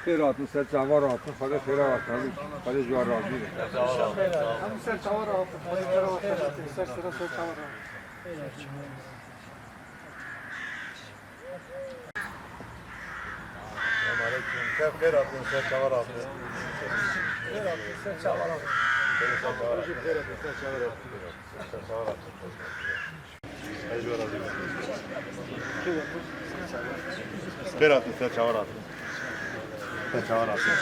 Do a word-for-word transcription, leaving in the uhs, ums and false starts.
Xêr hatin, ser çavan hatin, Xwedê xêra hatin, Xwedê ji wan razî be. Hemû ser çavan hatin, Xwedê xêra hatin, ser sera ser çavan hatin. Selamünaleyküm. Ser xêr hatin, ser çavan hatin. Xêr hatin, ser çavan hatin. Ser çavan hatin. Xêr hatin, ser çavan hatin. Xêr hatin, ser çavan hatin. Ser çavan hatin.